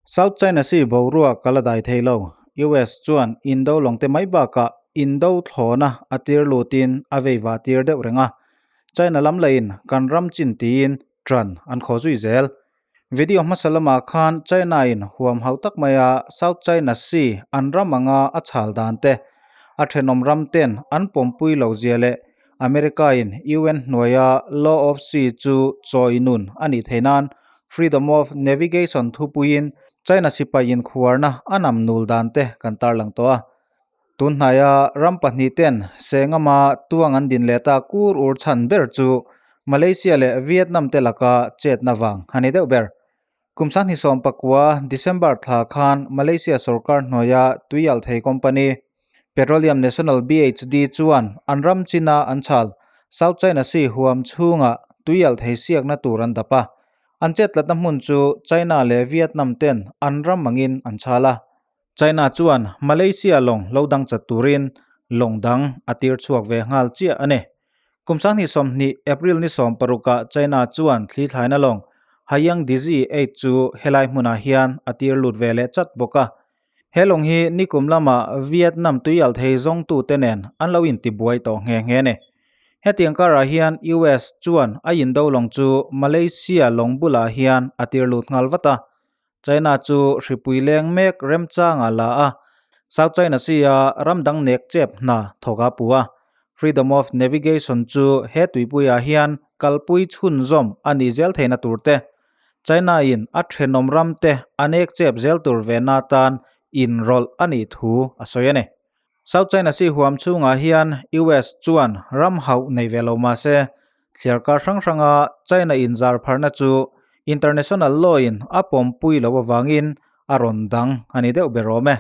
South China Sea boruak a la dai thei lo. US chuan indo lawngte mai bakah indo thlawna a tir lutin a vei vah tir deuh reng a. China lam lahin kan ram chin tiin tran an khaw zui zel. Video hmasa lamah khan China in huam hauh tak maia South China Sea an ram anga a chhal dan te, a thenawm ram ten an pawmpui lo zia leh America in UN hnuaia Law of Sea chu chawi nun a nih theih nan Freedom of Navigation thupuiin China sipai inkhuarna a nam nul dan te kan tarlang tawh a. Tunhnaia ram pahnih ten Sengama tuang an din leh ta kur ur chhan ber chu Malaysia leh Vietnam te laka chetna vang a ni deuh ber. Kum 2019 December thla khan Malaysia sorkar hnuaia tuialthei company Petroleum National BHD chuan an ram china an chhal South China Sea huam chhungah tuialthei siakna tur an dap a. An chettlatna hmun chu China leh Vietnam ten an ram angin an chhal a. China chuan Malaysia lawng lo dang chat turin lawng dang a tir chhuak ve nghal chiah a ni. Kum 2020 April ni 16 ah China chuan thli thlaina lawng Haiyang Dizhi 8 chu helai hmunah hian a tir lut ve leh chat bawk a. He lawng hi nikum lama Vietnam tuial thei zawngtute nen an lo intibuai tawh nghe nghe a ni. Hetiang karah hian US chuan a indo lawng chu Malaysia lawng bulah hian a tir lut nghal vat a. China chu hripui leng mek remchanga la a, South China Sea-a ram dang nek chep hna thawk a pu a. Freedom of Navigation chu he tuipuiah hian kalpui chhunzawm a nih zel theihna tur te, China-in a thenawm ram te a nek chep zel tur ve na tan inrawlh a nih thu a sawi a ni. South China Sea huam chhungah hian US chuan ram hauh nei ve lo mah se, thliarkar hrang hranga China inzar pharna chu international law-in a pawmpui loh avangin a rawn dang a ni deuh ber awm e.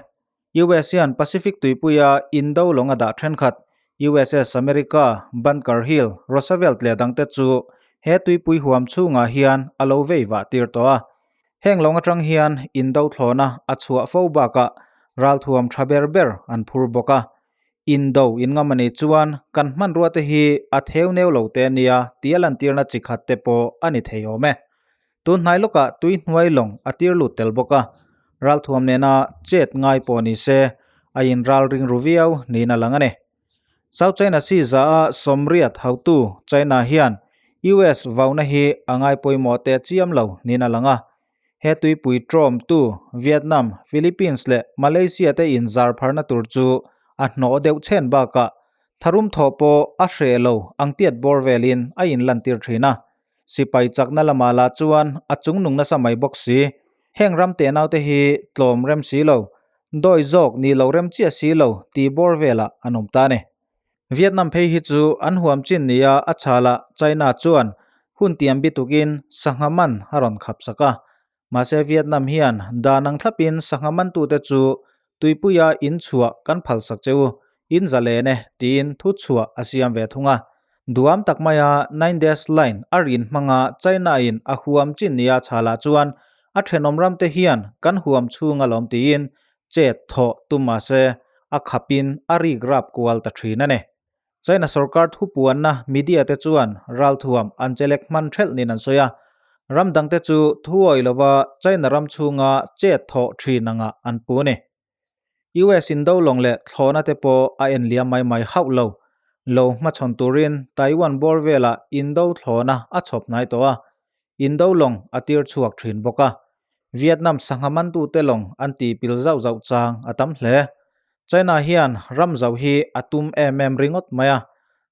US hian Pacific tuipuia indo lawng a dah thenkhat, USS America, Bunker Hill, Roosevelt leh dangte chu he tuipui huam chhungah hian a lo vei vah tir tawh a. Heng lawng atang hian indo thlawna a chhuah fo bakah ralthuam tha ber ber an phur bawk a. Indo in ngam a nih chuan kan hmanrua te hi a theu neu lo te ania tih a lantirna chi khat te pawh a ni thei awm e. Tun hnai lawkah tui hnuai lawng a tir lut tel bawk a. Ralthuam nena chet ngai pawh ni se a in ral ring ru viau niin a lang a ni. South China Sea za a sawmriat hautu China hian US vauna hi a ngai pawimawh teh chiam lo niin a lang a. He tuipui tawmtu Vietnam, Philippines leh Malaysia te inzar pharna tur chu a hnawh deuh chhen bakah tharum thawh pawh a hreh lo ang tiat bawr velin a inlantir thin a. Sipai chakna lamah lah chuan a chungnung nasa mai bawk si. Heng ram tenaute hi tlawm rem si lo, dawi zawk ni lo rem chiah si lo tih bawr velah an awm ta a ni. Vietnam phei hi chu an huam chin nia a chhalah China chuan hun tiam bitukin sangha man a rawn khap sak a. Mahse Vietnam hian dan ang thlapin sangha mantute chu tuipuia inchhuah kan phalsak che u, in za len e tiin thu chhuah a siam ve thung a. Duam tak maia Nine Dash Line a rin hmanga China-in a huam chin nia chhalah chuan a thenawm ramte hian kan huam chhung alawm tiin chet thawh tum mahse a khapin a rik rap kual ta thin a ni. China sorkar thupuanna media te chuan ralthuam an chelek hman thelh niin an sawi a, ram dangte chu thuawi lova China ram chhunga chet thawh thin anga an pu a ni. US indo lawng leh thlawhna te pawh a en liam mai mai hauh lo. Lo hmachhawn turin Taiwan bawr velah indo thlawhna a chhawp hnai tawh a, indo lawng a tir chhuak thin bawk a. Vietnam sangha mantute lawng an ti pil zauh zauh chang a tam hle. China hian ram zauh hi a tum em em ringawt mai a,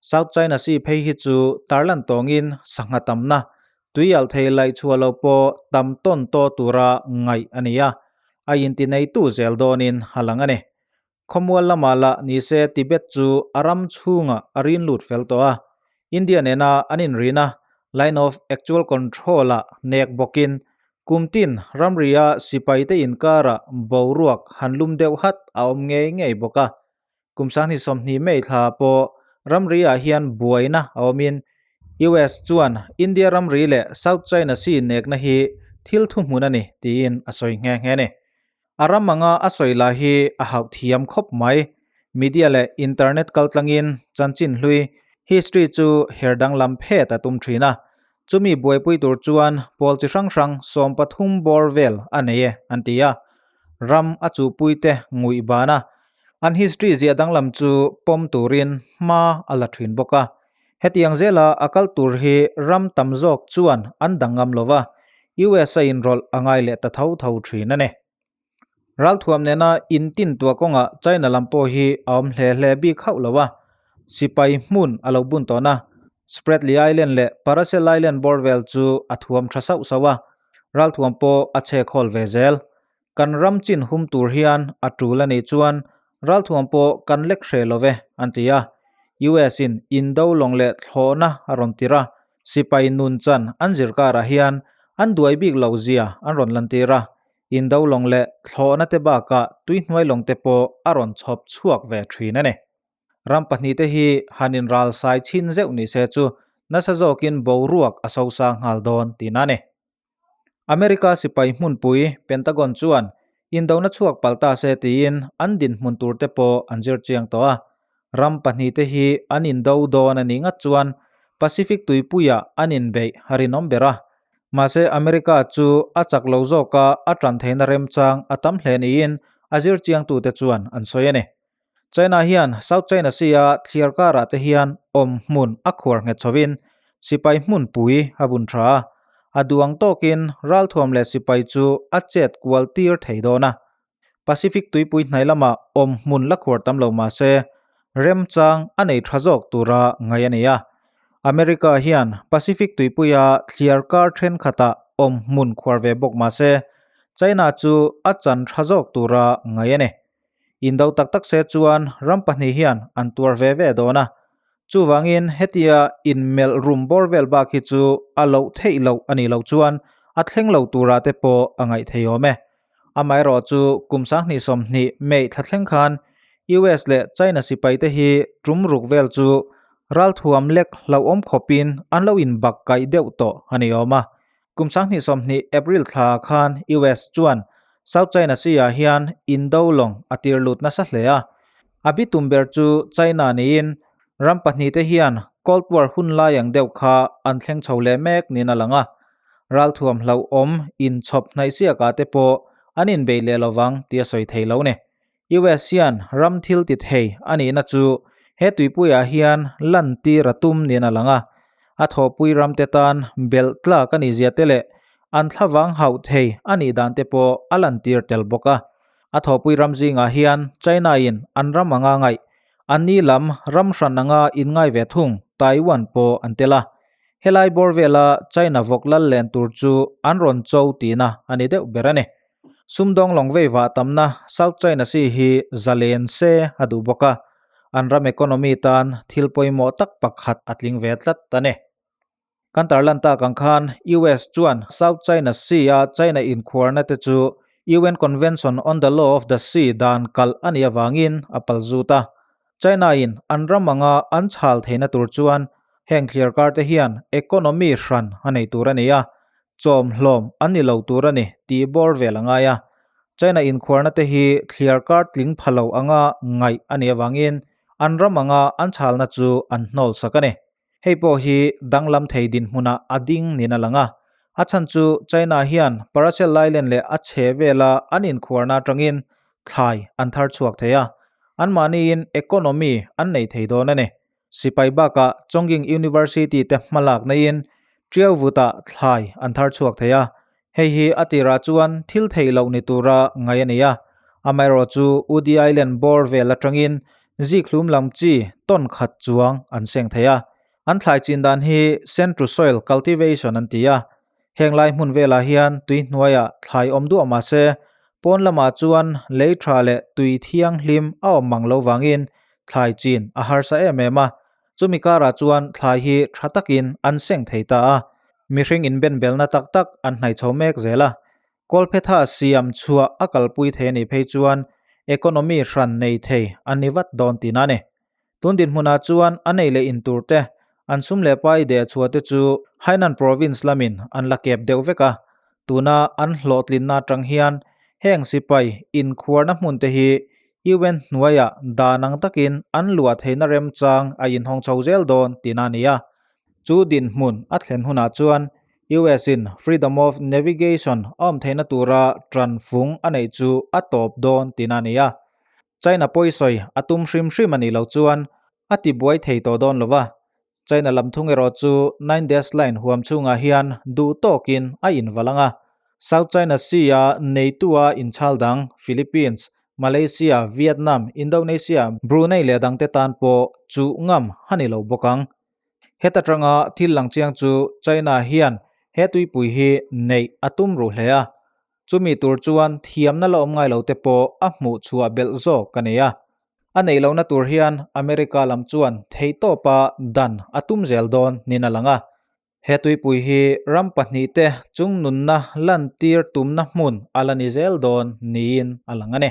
South China Sea phei hi chu tarlan tawngin sangha tamna tui alh thei laih chhuah lo pawh tam tawn taw tura ngaih a ni a, a inti neitu zel dawnin a lang a ni. Khawmual lamah lah nise Tibet chu a ram chhungah a rin lut fel tawh a, India nena an inrin a, Line of Actual Control-ah nek bawkin kum tin ramria sipaite inkarah boruak han lum deuh hat a awm ngei ngei bawk a. Kum 2020 May thla pawh ramri-ah hian buaina a awmin US chuan India ramri leh South China Sea nekna hi thil thuhmun a ni tiin a sawi nghe nghe a ni. A ram anga a sawi lah hi a hauh thiam khawp mai. Media leh internet kaltlangin chanchin hlui, history, chu her danglam phet a tum thin a. Chumi buaipui tur chuan pawl chi hrang hrang 13 bawr vel a nei e an ti a. Ram a chuhpuite nguih ban a, an history ziah danglam chu pawm turin hma a la thin bawk a. Hetiang zela a kal tur hi ram tam zawk chuan an dang ngam lo va, US a inrawlh a ngai leh ta tho tho thin a ni. Ralthuam nena intintuah kawngah China lam pawh hi a awm hle hle bik hauh lo a, sipai hmun a lo bun tawn a, Spratly Island leh Paracel Island bawr vel chu a thuam tha sauh sauh a, ralthuam pawh a chhe khawl ve zel. Kan ram chin hum tur hian a tul a nih chuan ralthuam pawh kan lek hreh lo ve, an ti a. US in indo lawng leh thlawhna a rawn tir a, sipai nun chan an zir karah hian an duai bik loh zia an rawn lantir a, Indo lawng leh thlawhna te bakah tuihnuai lawng te pawh a rawn chhawp chhuak ve thin a ni. Ram pahnihte hi han inral sai chhin zeuh ni se chu nasa zawkin boruak a sosa nghal dawn tihna a ni. America sipai hmunpui Pentagon chuan indona chhuak palh ta se tiin an dinhmun tur te pawh an zir chiang tawh a. Ram pahnihte hi an indo dawn a nih ngat chuan Pacific tuipuiah an inbeih a rinawm ber a. Mahse America chu a chak lo zawka a tan theihna remchang a tam hle niin a zir chiangtute chuan an sawi a ni. China hian South China Sea-a thliar karah te hian awm hmun a khuar nghet chhovin sipai hmunpui a bun tha a, a duang tawkin ralthuam leh sipai chu a chet kual tir thei dawn a. Pacific tuipui hnai lamah awm hmun la khuar tam lo mah se remchang a nei tha zawk tura ngaih a ni a. America hian Pacific tuipuia thliar kar thenkhatah awm hmun khuar ve bawk mah se China chu a chan tha zawk tura ngaih a ni. Indo tak tak se chuan ram pahnih hian an tuar ve ve dawn a. Chuvangin hetia inmelh rum bawr vel bak hi chu a loh theih loh a nih loh chuan a thleng lo turah te pawh a ngaih thei awm e. Amaherawh chu kum 2020 May thla thleng khan US leh China sipai te hi tum ruk vel chu ralthuam lek hlauhawm khawpin an lo inbak kaih deuh tawh a ni awm a. Kum 2020 April thla khan US chuan South China Sea ah hian indo lawng a tir lut nasa hle a. A bitum ber chu China niin ram pahnihte hian Cold War hun lai ang deuh kha an thleng chho leh mek niin a lang a. Ralthuam hlauhawm inchhawp hnaih siakah te pawh an inbeih leh lovang tih a sawi thei lo ni. US hian ram thil ti thei a nihna chu he tuipuiah hian lantir a tum niin a lang a. A thawhpui ramte tan belh tlak a nihzia te leh an thlavang hauh thei a nih dan te pawh a lantir tel bawk a. A thawhpui ram zingah hian China-in an ram anga ngaih, anni lam ram hran anga inngai ve thung Taiwan pawh an tel a. Helai bawr vela China vawk lal len tur chu an rawn cho tihna a ni deuh ber a ni. Sumdawng lawng vei vah tamna South China Sea hi zalen se a duh bawk a, an ram economy tan thil pawimawh tak pakhat a tling ve tlat a ni. Kan tarlan tak ang khan US chuan South China Sea-a China inkhuarna te chu UN Convention on the Law of the Sea dan kalh a nih avangin a pal zut a. China-in an ram anga an chhal theihna tur chuan heng thliarkar te hian economy hran a nei tur a ni a, chawm hlawm an ni lo tur a ni tih bawr vel a ngai a. China inkhuarna te hi thliarkar tling pha lo anga ngaih a nih avangin an ram anga an chhalna chu an hnawl sak a ni. Hei pawh hi danglam thei dinhmunah a ding niin a lang a. A chhan chu China hian Paracel Island leh a chhe vela an inkhuarna atangin thlai an thar chhuak thei a, anmahniin economy an nei thei dawn a ni. Sipai bakah Chongqing University te hmalak neiin Tiauvutah thlai an thar chhuak thei a, hei hi a tirah chuan thil theih loh ni tura ngaih a ni a. Amaherawhchu Udi Island bawr vel atangin zikhlum lam chi tawn khat chuang an seng thei a. An thlai chin dan hi sand to soil cultivation an ti a. Heng lai hmun velah hian tui hnuaiah thlai awm duah mah se, pawn lamah chuan lei tha leh tui thianghlim a awm mang lo vangin thlai chin a harsa em em a. Chumi karah chuan thlai hi tha takin an seng thei ta a, mihring inbenbelna tak tak an hnaih chho mek zel a. Kawlphetha siam chhuah a kalpui thei a nih phei chuan economy hran nei thei an ni vat dawn tihna a ni. Tun dinhmunah chuan a nei leh in tur te, an sum leh pai deh chhuah te chu Hainan Province lamin an la kep deuh vek a. Tuna an hlawhtlinna atang hian heng sipai inkhuarna hmun te hi UN hnuaiah dan ang takin an luah theihna remchang a inhawng chho zel dawn tihna a ni a. Chu dinhmun a thlen hunah chuan US in Freedom of Navigation a awm theihna tura ṭan fung a neih chu a tawp dawn tihna a ni a. China pawisawi a tum hrim hrim a nih loh chuan a tibuai thei tawh dawn lo va. China lam thung erawh chu Nine Dash Line huam chhungah hian duh tawkin a invalh ang a. South China Sea-a neitua inchhal dang Philippines, Malaysia, Vietnam, Indonesia, Brunei leh dangte tan pawh chuh ngam a ni lo bawk ang. Heta tanga thil lang chiang chu China hian he tuipui hi neih a tum ruh hle a, chumi tur chuan thiamna la awm ngai lo te pawh a hmuh chhuah belh zawk a ni a. A neih lohna tur hian America lam chuan theihtawpa dan a tum zel dawn niin a lang a. He tuipui hi ram pahnihte chungnunna lantir tumna hmun a la ni zel dawn niin a lang a ni.